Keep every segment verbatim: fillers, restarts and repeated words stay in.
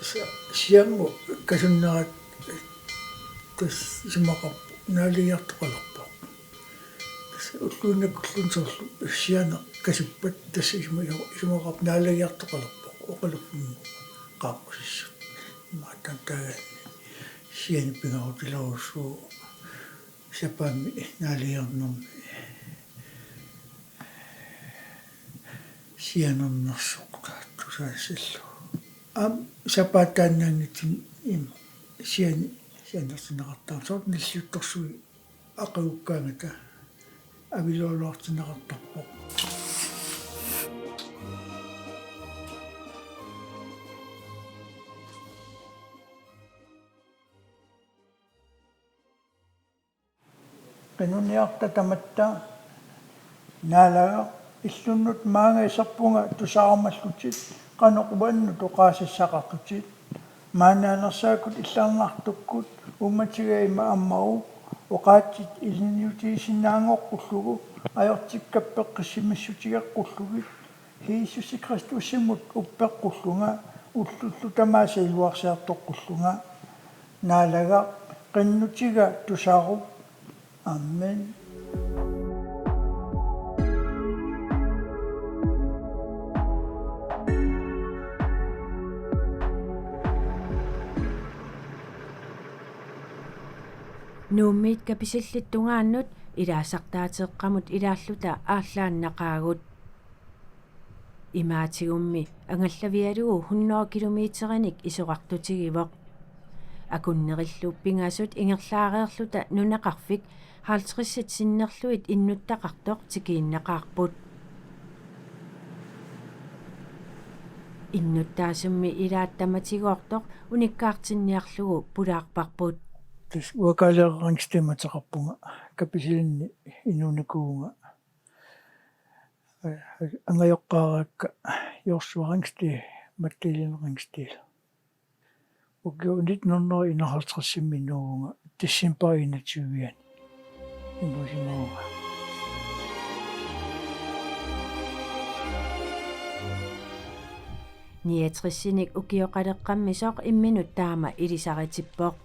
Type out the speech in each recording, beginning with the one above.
Siammut kasunnerat tassa isumaqarpoq naalagiartoqalerpoq. Tassa ulluinnakkulluunniit soorlu sianeq kasuppat tassa isuma-, isumaqarpoq naalagiartoqalerpoq oqaluffimmut qaaqqusissaq. Imaattumik taagaanni sianeq pingaaruteqarujussuuvoq sapaammi naalagiarnermi sianernersoq tusaassallugu. Aamma sapaataannaanngitsunik ima sianeq sianertinneqartarami soorlu nalliuttorsuit aqagukkaangata avilualuartinneqartarpoq. Qinuniarta tamatta. Naalagaq, illunnut maanga iserpunga tusaarumallutit qanoq uannut oqaasissaqartutit. Maannaanersaakkut illarnartukkut uummatiga ima ammaru oqaatsit ilinniutigisinnaanngoqqullugu ajortikkappeqqissimissutigeqqullugit Jiisusi Kristusimut uppeqqullunga ullullu tamaasa iluarsiartoqqullunga. Naalagaq, qinnutiga tusaruk. Amen. Nuummiit Kapisillit tungaannut ilaasartaateeqqamut ilaalluta aallaannaqaagut. Imaatigummi angallavigalugu hundrede kilometerinik isorartutigivoq. Akunnerillu pingasut ingerlaareerluta nunaqarfik halvtredsit sinnerlugit innuttaqartoq tikiinnaqaarput. Innuttaasummi ilaat tamatigoortoq unikkaartinniarlugu pulaarparput. Tassa uanga Kaaleeraq Ringstedimik ateqarpunga, Kapisilinni inuunikuuvunga. Angajoqqaaraakka Joshua Ringsted, Magdalene Ringsted. Ukiut nitten hundrede enoghalvtredsimi inuuvunga december enogtyve-ani. Inuusimavunga. Niogtresinik ukioqaleqqammisoq imminut taama ilisaritippoq.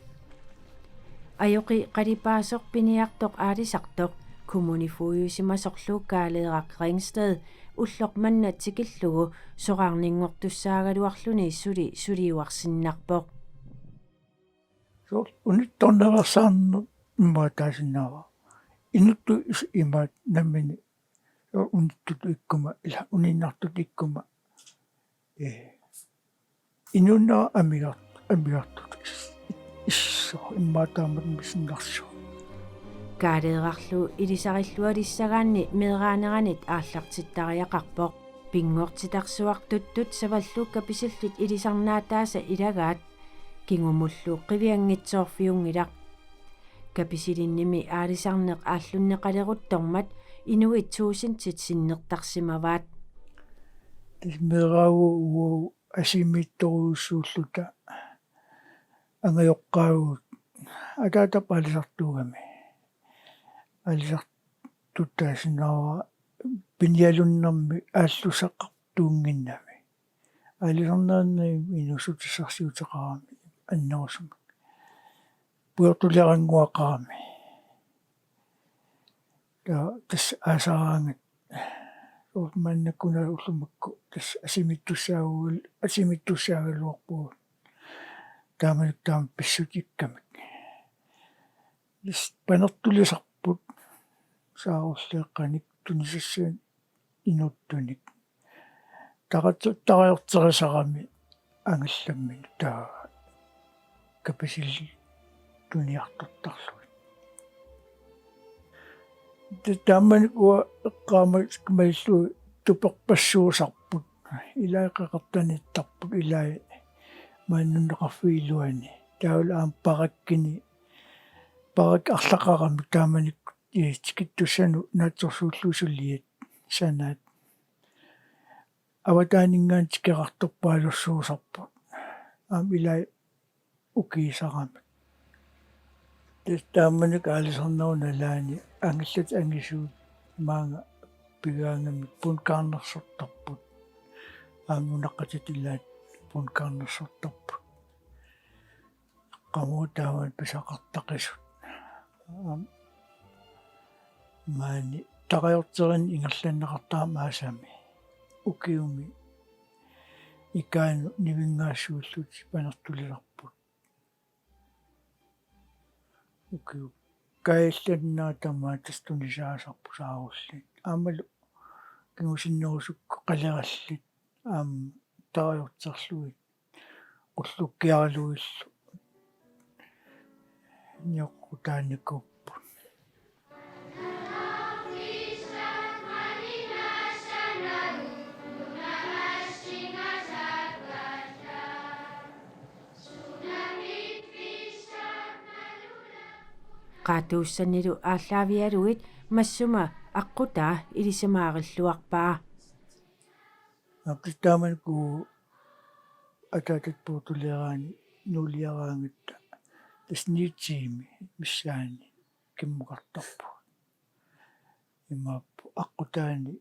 Ajoqi qalipaasoq piniartoq aalisartoq kommunefogedisimasorlu Kaaleeraq Ringsted ulloq manna tikillugu soraarninngortussaagaluarluni suli suliuarsinnarpoq. Soorlu unittornaveersaarneq immaqa taasinnaavara. Inuttut is-, imaat nammineq soorlu unittutut ikkuma, ila uninnartutut ikkuma. Ee. Inuunerat amigar-, amigartut is-, is-, issoq immaqa taamatut misinnarsuaq. Kaaleerarlu ilisarillualissagaanni meeraaneranit aallartittariaqarpoq. Pinngortitarsuartuttut savallu Kapisillit ilisarnaataasa ilagaat, kingumullu qivianngitsoorfiunngilaq. Kapisilinnimi aalisarneq aallunneqaleruttormat inuit tuusintit sinnertarsimavaat. Tassa meeraagut uagut asimiittorujussuulluta angajoqqaagut ataatap aalisartuugami. Aalisartut taasinnaavara pinialunnermik aallussaqartuunnginnami. Aalisarnerni inuussutissarsiuteqarami annerusumik. Pujortuliarannguaqarami. Taava tassa aasaraangat soorlu maannakkut una ullumikkut tassa asimiittussaagaluar-, asimiittussaagaluarpugut. Taamanikkut taama pissutikkami. Tassa panertulisarput saarulliuqqanik tunisassanik inuttuni. Taqattut tarajorterisarami angallamminut taava Kapisillit tuniartortarlugit. Ta-, taamanikkut uanga eqqaamasakkut malillugit tuperpassuusarput. Ilai qeqertaniittarput, ilai maani nunaqarfiup iluani. Taavalu aamma parakkini, parakki arlaqarami taamanikkut, ee, tikittussanut naatsorsuullugu suliat sanaat. Avataaninngaanniit tikeqartorpaalussuusarput. Aamma ilai ukiisaramik. Tassa taamanikkut aalisarnerup nalaani angallatit angisuut maanga pigaangamik bundgarnersortarput. Aamma nunaqqatit ilaat bundgarnersortarput. Qamuuna taamani pisaqartaqisut. Aam, maani tarajorterini ingerlanneqartarami aasami. Ukiumi ikaanut nivinngaassuullutik panertulilerput. Ukiup kaajallannaata tamaat tassa tunisaasarput saarullit. Aammalu kingusinnerusukkut qalerallit aamma tarajorterlugit ullukkiaralugillu nioqqutaanikuupput. Qaatuussanilu aallaavigalugit massuma aqqutaa ilisimaarilluarpaa. Aap, taamanikkut ataatat puutuliaraanni nuuliaraangatta tassa ni tiimi missaani kimmukartarpugut. Imaappoq aqqutaani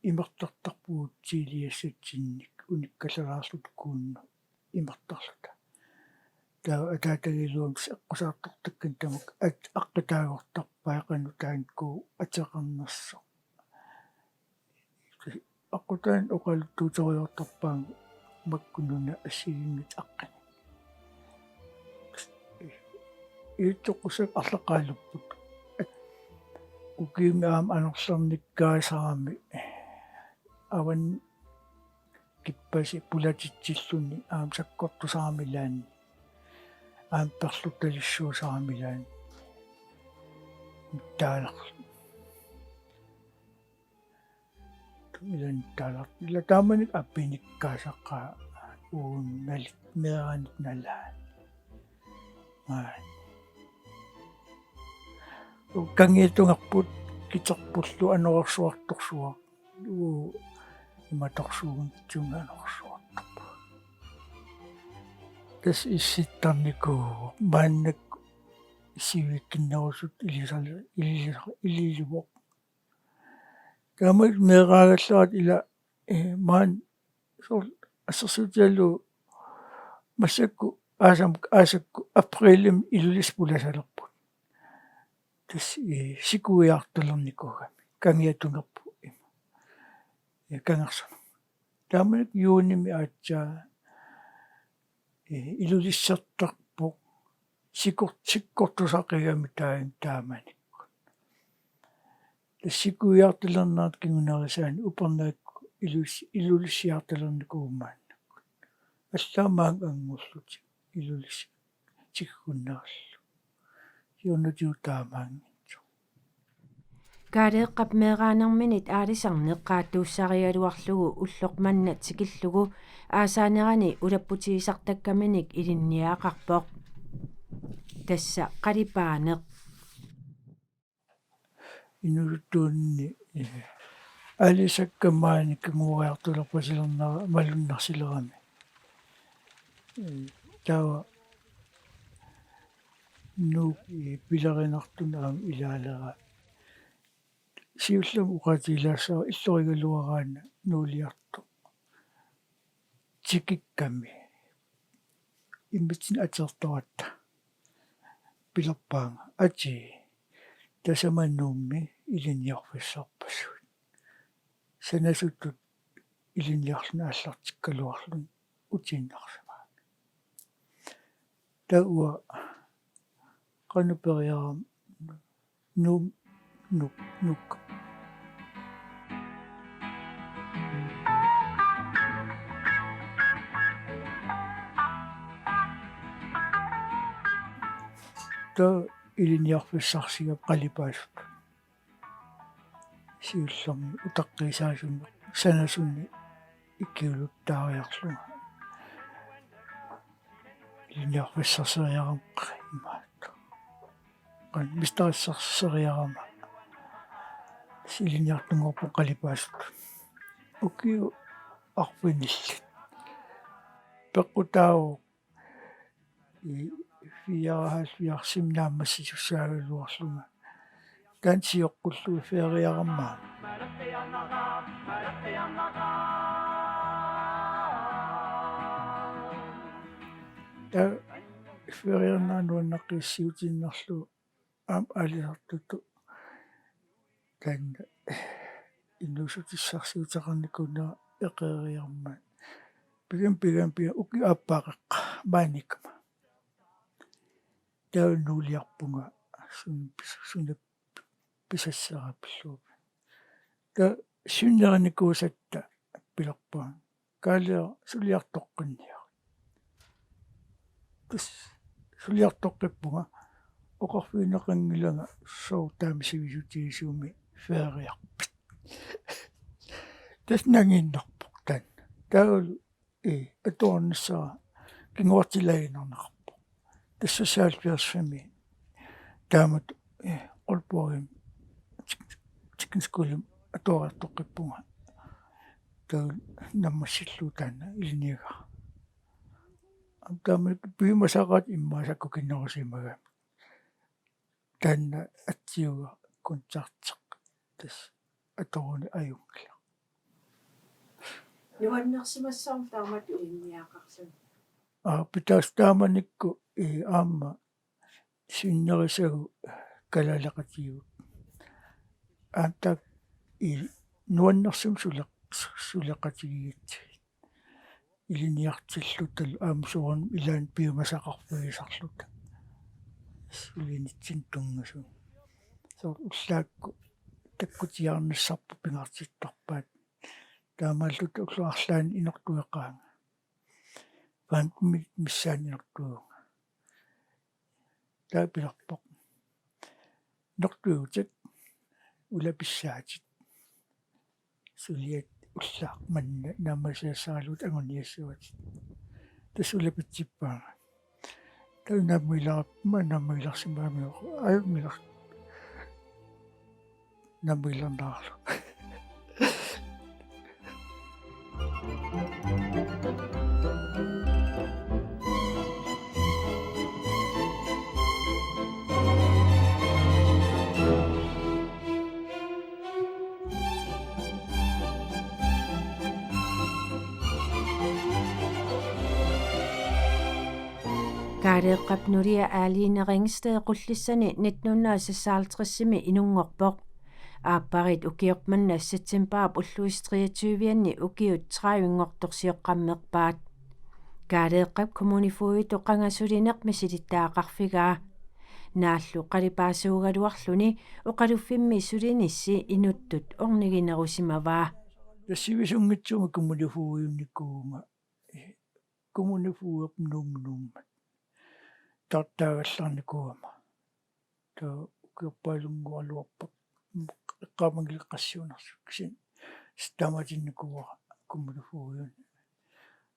imertartarpugut tiiliassatsinnik unikkallalaarluta kuunnut imertarluta. Taava ataatagiluamik eqqusaartortakkani tamakku at-, aqqutaagortarpai qanoq taanna kuup ateqarnersoq. Aqqutaani oqaluttuutoriartorpaannga makku nunat assigiinngitsut aqqaneq. Iittoqqusakka arlaqaalupput. Ukiumi aamma anorlernikkaasarami avanni kippasi pulatitsilluni aamma sakkortusarami ilaanni. Aamma perlutalissuusarami ilaanni. Mittaalerlu. Ilaanni taalar-, ila taamanikkut apinikkaasaqaaq uunnalit meeraanut nalaani. Maani. Kangiatungerput kiterpullu anorersuartorsuaq. Uu, imatorsuugunitsuunga anorersuartorpoq. Tassa issittarnikuuvoq. Maannakkut sivikkinnerusut ilisali-, ilisa-, ililuvoq. Taamaammat meeraagallaratta ila, eh, maani soorlu assersuutigalugu massakkut aasam-, aasakkut aprilimi Ilulissat pulasalerput. Tassa, eh, sikuiartalernikuugami. Kangiatungerput ima. Eh, kangersunut. Taamanikkut juunimi aatsaat, eh, Ilulissartarpoq. Sikkor-, sikkortusaqigami taanna taamanikkut. Tassa sikuiartalernerata kingunerisaani upernavikkut Ilulus-, Ilulissiartalernikuuvoq maannakkut. Allaat maanga anngullutik Ilulissat tikikkunnerallu. Siornatigut taamaanngitsoq. Kaaleeqqap meeraanerminit aalisarneq qaatuussarigaluarlugu ulloq manna tikillugu aasaanerani ulapputigisartakkaminik ilinniagaqarpoq. Tassa qalipaaneq. Inuusuttuunini, eh, aalisakkat maani kingoriartulerpasilernera malunnarsilerami. Eh, taava Nuuk, eh, pilerinartunut aamma ilaalera. Siullermik oqaatigilaassavara illorigaluaraanni nuuliartoq tikikkami immitsinnut ateertoratta pilerpaanga: Atii, tassami Nuummi ilinniarfissarpassuit. Sanasutut ilinniarluni aallartikkaluarluni utiinnarsimagamik. Taava uanga qanoq periarama Nuum, Nuuk, Nuuk. Taava ilinniarfissarsigami qalipaasutut. Siullermik utaqqiisaasumik sanasuni ikiuluttaariarlunga ilinniarfissarseriarama imaattoq. Qanoq mistarfissarseriarama ilinniartunngorpunga qalipaasutut. Ukiut arfinillit. Peqqutaavoq i-, fireoghalvfjerdsimi naammassisussaagaluarlunga. Taanna sioqqullugu feriarama. Taava feriarnera nuannaqqissuutiinnarlugu aamma aalisartutut taanna inuussutissarsiuteqarnikuunera eqeeriarmat. Pigami, pigami, pigami ukiup aappaa qeqqa maaniikkama. Taava nuuliarpunga sun pis-, suna pisassara pillugu. Taava sinnerinikuusatta pilerpunga: Kaaleeraq, suliartoqqinniarit. Tassa suliartoqqippunga, oqarfigineqanngilanga: Sooq taama sivisutigisumik feriarpit? Tassa nangiinnarpoq taanna. Taavalu, ee, atuarnissara kinguartilaaginnarneqarpoq. Tassa seksoghalvfjerdsimi taamatut, ee, Aalborgimi tek-, teknisk skolemi atuariartoqqippunga. Taava naammassillugu taanna ilinniagara. Aamma taama piumasaqaatit immaqa sakkukinnerusimagami. Taanna atsiuga koncerti tassa atoruni ajunngilaq. Nuannersimassavarma taamatut ilinniagaqarluni. Aa, pitsaasut taamanikkut, ee, aamma sinnerisagut kalaaleqatigiipput. Aamma taakku, ee, nuannersunik suleq-, suleqatigiigatsigit. Ilinniartillutalu aamma soorunami ilaanni piumasaqarfigisarluta. Sulinitsinni tunngasut. Soorlu ullaakkut takkutiaarnissarput pingaartittarpaat. Taamaalluta ullut arlaanni inortueqaanga. Femten minut missaani inortuuvunga. Taava pilerpoq: Inortuuvutit, ulapissaatit. Suliat ullaaq manna naammassigassaraluatit anguniassavatit. Tassa ulapitsippaanga. Taava naammagilaarpara, naammagilarsimagamiuk ajunngilaq. Naammagilaarnarlugu. Kaaleeqqap nulia Aaliine Ringsted Qullissani nitten hundrede og seksoghalvtredsimi inunngorpoq. Aappariit ukiormanna septembarip ulluisa treogtyve-anni ukiut tredive-nngortorsioqqammerpaat. Kaaleeqqap kommunefogeditut qanga sulineq misilittagaqarfigaa. Naallu qalipaasuugaluarluni oqaluffimmi sulinissi inuttut orniginerusimavaa. Tassa sivisunngitsumik kommunefogediunnikuuvunga, kommunefogedip Nuummut Nuummat. Taartaagallarnikuugama. Taava ukiorpaalunnguugaluarpara eqqaamanngilara qassiunersut, kisianni taamaatinnikuuara kommunefogediuni.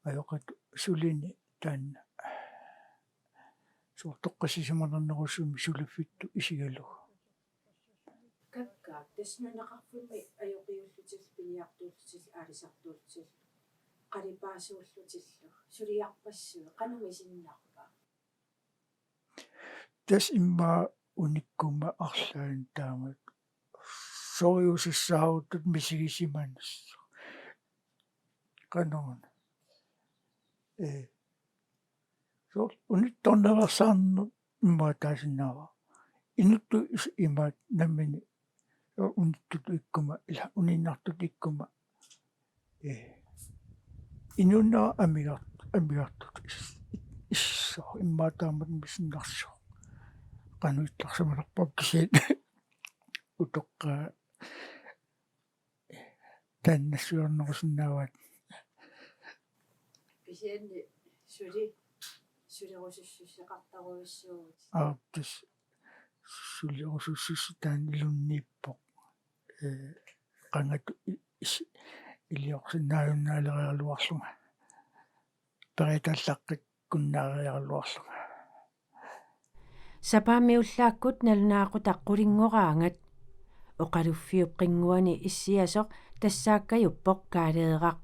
Ajoqatut sulini taanna soorlu toqqissisimanarnerusumik suliffittut isigalugu. Kakkaak, tassa nunaqarfimmi ajoqiullutillu, piniartuullutillu, aalisartuullutillu, qalipaasuullutillu suliarpassuit qanoq misinnarpa? Tassa immaqa unikkuma arlaanni taamatut soorlu usussaarutut misigisimanassaaq. Qanoruna. Ee. Soorlu unittornaveersaarneq immaqa taasinnaavara. Inuttut is-, imaat nammineq soorlu unittutut ikkuma, ila uninnartutut ikkuma. Ee. Inuunerat amigar-, amigartutut is-, is-, immaqa taamatut misinnarsuuvoq. Qanoq illarsimanerpaat kisianni utoqqaat taanna nassuiarnerusinnaavaat. Kisianni suli, sulerusussuseqartarujussuuvutit. Aap, tassa sulerusussuseq taanna ilunniippoq. Ee, qangatut i-, is-, iliorsinnaajunnaalereeraluarlunga. Peritaallaqqikkunnaariaraluarlunga. Sapaammi ullaakkut nalunaaqutaq qulinngoraangat. Oqaluffiup qinnguani issiasoq tassaakkajuppoq Kaaleeraq.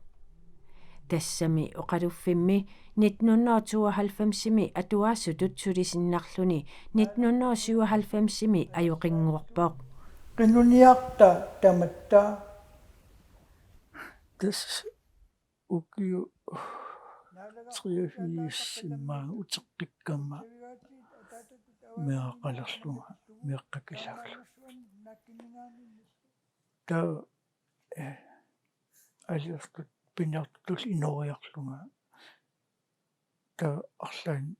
Tassami oqaluffimmi nitten hundrede og tooghalvfemsimi atuaasutut sulisinnarluni nitten hundrede og syvoghalvfemsimi ajoqinngorpoq. Qinuniarta tamatta. Tassa ukiut treogfirs immaqa uteqqikkama meeraqalerlunga, meeqqakka ilagalugit. Taava, eh, aliortut piniartutulli inooriarlunga. Taava arlaanni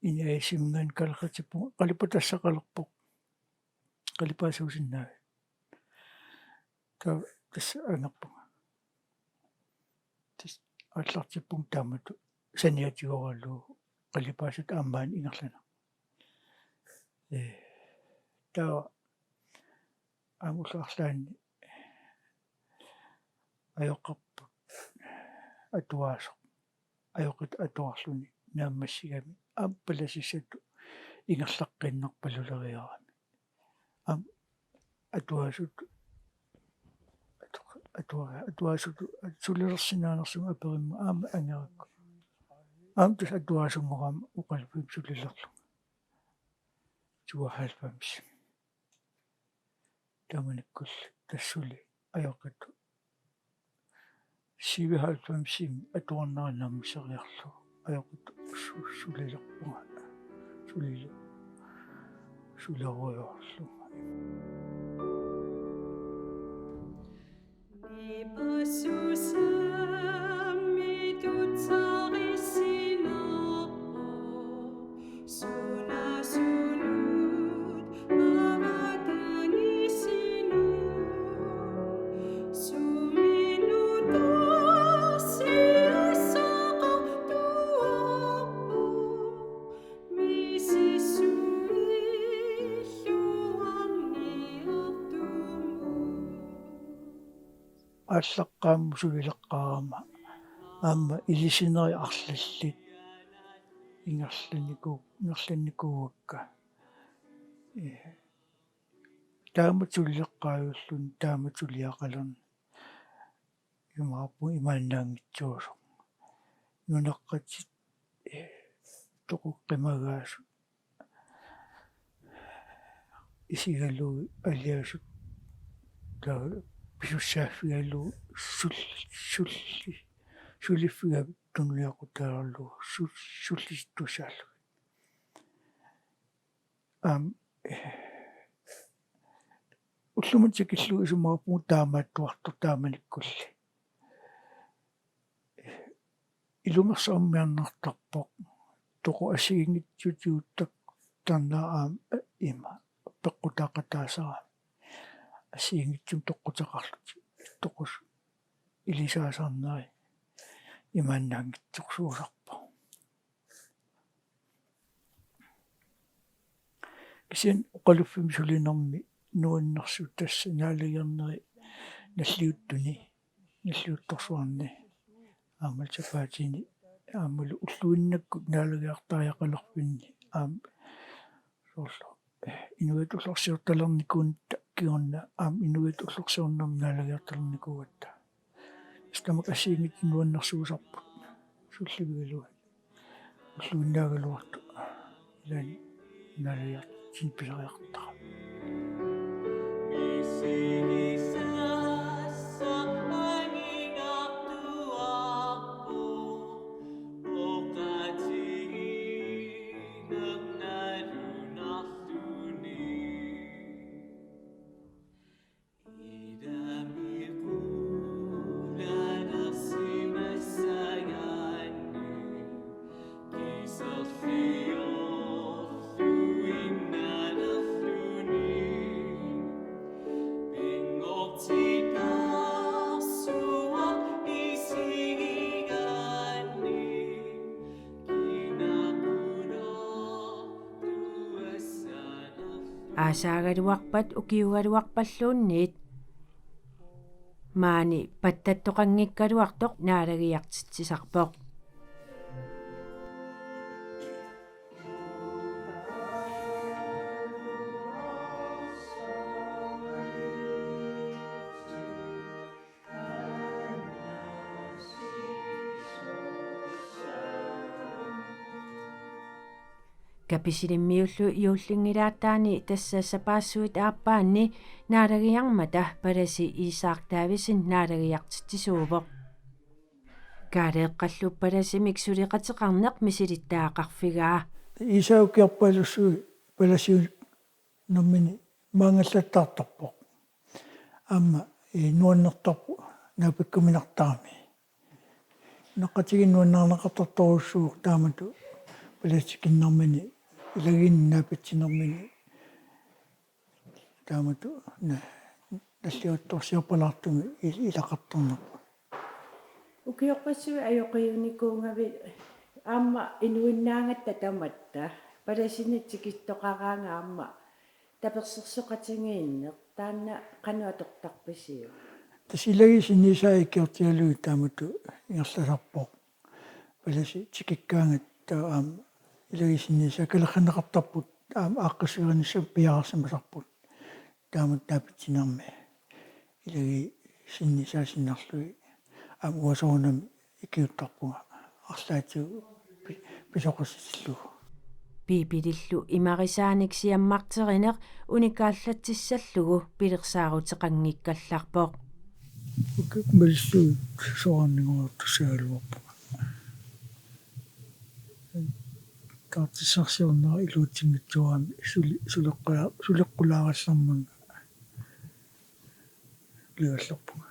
inaasimmani kaleqatippunga, qalipaat tassaqalerpoq. Qalipaasuusinnaavit? Taava tassa angerpunga. Tassa aallartippunga taamatut saniatigooralugu qalipaasutut aamma ingerlaneq. Ee, taava aamma ullut arlaanni ajoqerput atuaasoq. Ajoqittoq atuarluni naammassigami aamma palasissatut ingerlaqqiinnarpaluleriarami. Aamma atuaasut-, atu-, atua-, atuaasutut sulilersinnaanersunga aperimma aamma angerakku. Aamma tassa atuaasunngorama oqaluffimmi sulilerlunga. Tooghalvfems. Taamanikkulli tassa suli ajoqittoq syvoghalvfemsimi atuarnera naammasseriarlugu ajoqittoq su-, sulilerpunga. Sulilu-, sulerujoorlunga. Aallaqqaammut sulileqqaarama aamma ilisineri arlallit ingerlanniku-, ingerlannikuuakka. Ee, taamatut sulileqqaajulluni, taamatut suliaqalerni. Imaappoq imaannaanngitsuusoq. Nunaqqatit, ee, toqoqqimagaasut isigalugit aliasut taava pisussaaffigalugit sul-, sulli-, suliffigami tunuliaqutaalerlugu sul-, sullisittussaallugit. Aamma, eh, ullumimut tikillugu isumaqarpunga taamaattuartoq taamanikkulli. Ilumoorsormiarnartarpoq toqu assigiinngitsutigut tarnera aamma, eh, ima peqqutaaqataasarami. Assigiinngitsumik toqquteqarlutik toqusut ilisaasarneri imaannaanngitsorsuusarpoq. Kisianni oqaluffimmi sulinermi nuannersuut tassa naalagiarneri nalliuttuni, nalliuttorsuarni, aammalu sapaatini, aammalu ulluinnakkut naalagiartariaqalerfinni, aamma soorlu, eh, inuiaat ullorsiortalernikuugatta kingorna, aamma inuiaat ullorsiornermi naalagiartalernikuugatta. Tassa tamakku assigiinngitsut nuannersuusarput. Sullivigalugu. Ulluinnaagaluartoq. Ilaanni naalagiartitsinni pisariaqartarami. Aasaagaluarpat ukiugaluarpalluunniit maani pattattoqanngikkaluartoq naalagiartitsisarpoq. Kapisilimmiullu juullinngilaataani tassa sapaassuit aappaanni naalagiarmata palasi Isak Davidsen naalagiartitsisuuvoq. Kaaleeqqallu palasimik suleqateqarneq misilittagaqarfigaa. Iisaa ukiorpaalussuit palasiunermini maangallattaartarpoq. Aamma, ee, nuannertarpoq naapikkuminartarami. Naqqatigiinnik nuannaarneqartartorujussuuvoq taamatut palasip tikinnermini, ilagiinni naapitsinermini, taamatut na-, nalliuttorsiorpalaartumik il-, ilaqartarnerput. Ukiorpassuit ajoqiunikuugavit aamma inuinnaagatta tamatta. Palasinik tikittoqaraangat aamma tapersersoqatigiinneq, taanna qanoq atortarpisiuk? Tassa ilagiit sinniisaat ikiortigalugit taamatut ingerlasarpoq. Palasip tikikkaangatta aamma ilagiit sinniisaat kalerrinneqartarput aamma aaqqissuunissamut piareersimasarput. Taamatut naapitsinermi ilagiit sinniisaat sinnerlugit aamma uanga soorunami ikiuuttarpunga arlaatigut pi-, pisoqassatillugu. Biibilillu imarisaanik siammarterineq unikaallatsissallugu pilersaaruteqanngikkallarpoq. Ukiut malillugit soraarnikuuartussagaluarpunga. Taartissarsiornera iluatsinngitsoorami suli-, suleqqula-, suleqqulaarallarmanga. Uligallarpunga.